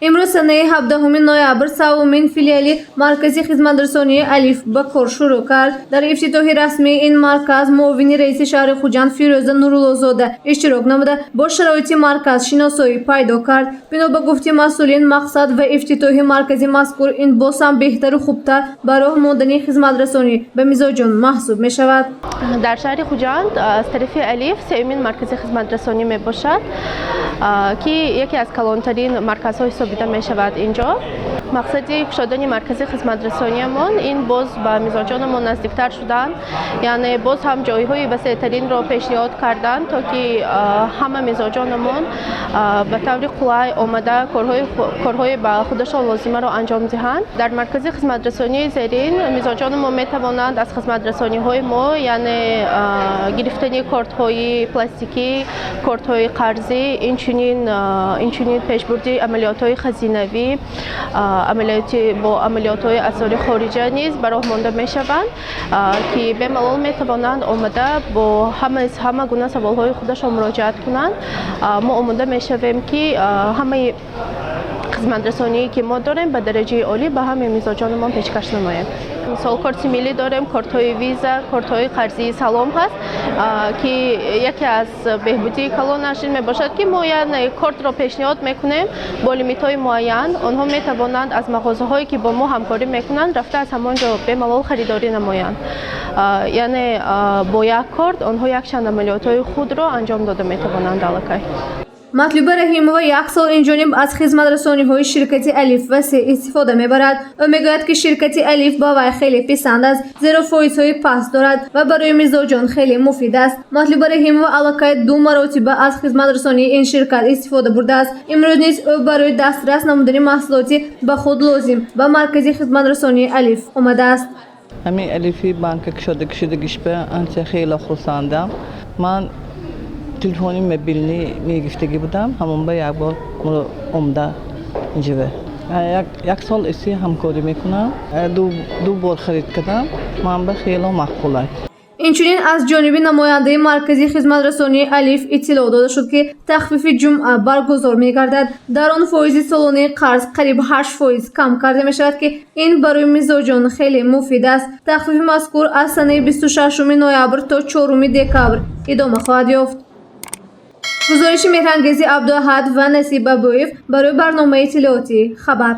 Имрӯз, санаи 17 ноябр, севумин филиали маркази хизматрасонии «Алиф» ба кор шурӯъ кард. Дар ифтитоҳи расмии ин марказ муовини раиси шаҳри Хуҷанд Фирӯза Нуруллозода иштирок намуда, бо шароити марказ шиносоӣ пайдо кард. Бино ба гуфти масъулин, мақсад ва ифтитоҳи маркази мазкур ин боз ҳам беҳтару хубтар ба роҳ мондани хизматрасонӣ ба мизоҷон маҳсуб мешавад. Дар шаҳри Хуҷанд аз тарафи «Алиф» сеюмин маркази хизматрасонӣ мебошад, ки яке аз калонтарин марказҳо ҳисобида мешавад. Инҷо мақсади кушодани маркази хизматрасониямон ин боз ба мизоҷонамон наздиктар шудан, яъне боз ҳам ҷойҳои васеътаринро пешниҳод кардан, то ки ҳама мизоҷонамон ба таври қулай омада, корҳои ба худашон лозимаро анҷом диҳанд. Дар маркази хизматрасонии зерин мизоҷонамон метавонанд аз хизматрасониҳои мо, яъне гирифтани кортҳои пластикӣ, кортҳои қарзӣ, инчунин пешбурди амалиётҳои хазинавӣ, амалиёти бо амалиётҳои асъори хориҷа низ ба роҳ монда мешаванд, ки бемалол метавонанд омада, бо ҳама гуна саволҳои худашон муроҷиат кунанд. Мо омода мешавем, ки ҳамаи хизматрасоние, ки мо дорем, ба дараҷаи олӣ ба ҳамаи мизоҷонамон пешкаш намоем. Мисол, корти миллӣ дорем, кортҳои Виза, кортҳои қарзии «Салом» ҳаст, ки яке аз беҳбудии калонаш ин мебошад, ки мо яъне кортро пешниҳод мекунем бо лимитҳои муайян. Онҳо метавонанд аз мағозаҳое, ки бо мо ҳамкорӣ мекунанд, рафта, аз ҳамон ҷо бемалол харидорӣ намоянд. Яъне бо як корт онҳо якчанд амалиётҳои худро анҷом дода метавонанд аллакай. Матлуба Раҳимова як сол инҷониб аз хизматрасониҳои ширкати «Алиф» васеъ истифода мебарад. Ӯ мегӯяд, ки ширкати «Алиф» ба вай хеле писанд аст, зеро фоизҳои паст дорад ва барои мизоҷон хеле муфид аст. Матлуба Раҳимова аллакай ду маротиба аз хизматрасонии ин ширкат истифода бурдааст. Имрӯз низ ӯ барои дастрас намудани маҳсулоти ба худ лозим ба маркази хизматрасонии «Алиф» омадааст. Ҳамин Алифи банка кушода кушодагишба анча хеле хурсандам. Ман телефони мобилни мегирифтагӣ будам, ҳамон ба як бор омда инҷава. Як сол иси ҳамкорӣ мекунам, ду бор харид кардам, ман ба хело маъқулай. Инчунин аз ҷониби намояндаи маркази хизматрасонии «Алиф» иттилоъ дода шуд, ки тахфифи ҷумъа баргузор мегардад. Дар он фоизи солонаи қарз қариб 8% кам карда мешавад, ки ин барои мизоҷон хеле муфид аст. Тахфифи мазкур аз санаи 26 ноябр то 4 декабр идома хоҳад ёфт. Гузориши Меҳрангези Абдуаҳад ва Насиб Бабоев барои барномаи иттилоотӣ «Хабар».